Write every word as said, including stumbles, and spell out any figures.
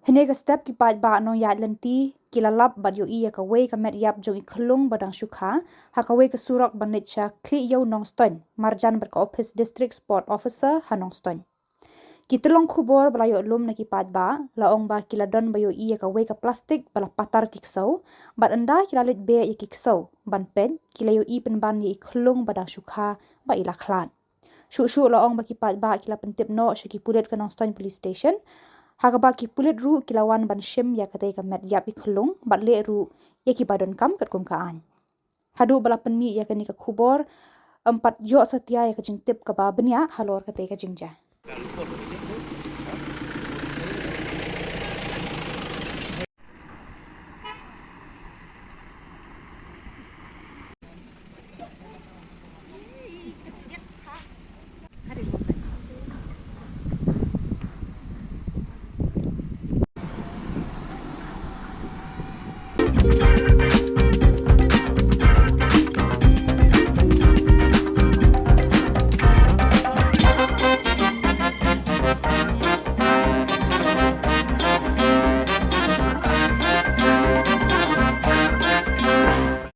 Hynne ka step ki paidbah Nongïaid Lynti ki la lap bad ïohi ïa kawei ka met ïap jong i khyllung ba dang shu kha ha kawei ka surok ban leit sha Khliehiew Nongstoiñ, marjan bad ka ophis District Sport Officer ha Nongstoiñ. Ki tyllong khubor ba la ïoh lum na ki paidbah la ong ba ki la don ba ïohi ïa kawei ka plastik ba la patar ki ksew, bad ynda ki la leit beh ïa ki ksew ban peit, ki la ïohi pynban ïa i khyllung ba dang shu kha ba i la khlad. Shuh shuh la ong ba ki paidbah ki la pyntip noh sha ki pulit ka Nongstoiñ Police Station, ha kaba ki pulit ruh ki la wan ban shim ïa katei ka met ïap i khyllung bad leh ruh ïa kiba donkam katkum ka aiñ. Haduh ba la pynmih ïa kane ka khubor, ym pat ïoh satia ïa ka jingtip kaba bniah halor katei ka jingjia.